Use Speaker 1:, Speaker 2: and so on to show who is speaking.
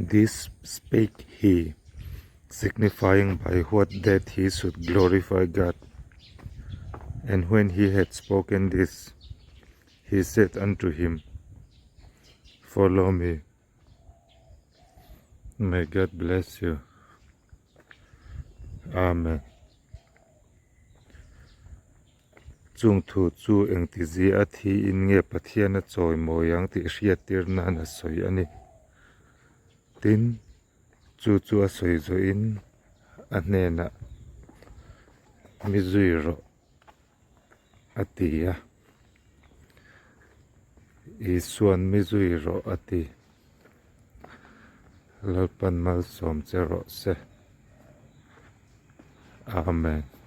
Speaker 1: This spake he, signifying by what death he should glorify God. And when he had spoken this, he said unto him, Follow me. May God bless you. Amen. Chung thu chu engtizia a thiin nge Pathian a chawi mawi ang tih hriattir nan a sawi a ni. Tin, chu chu a sawi zawhin a hnenah mi zui rawh a ti a. Isuan mi zui rawh a ti. Lalpan malsawm che rawh se. Amen.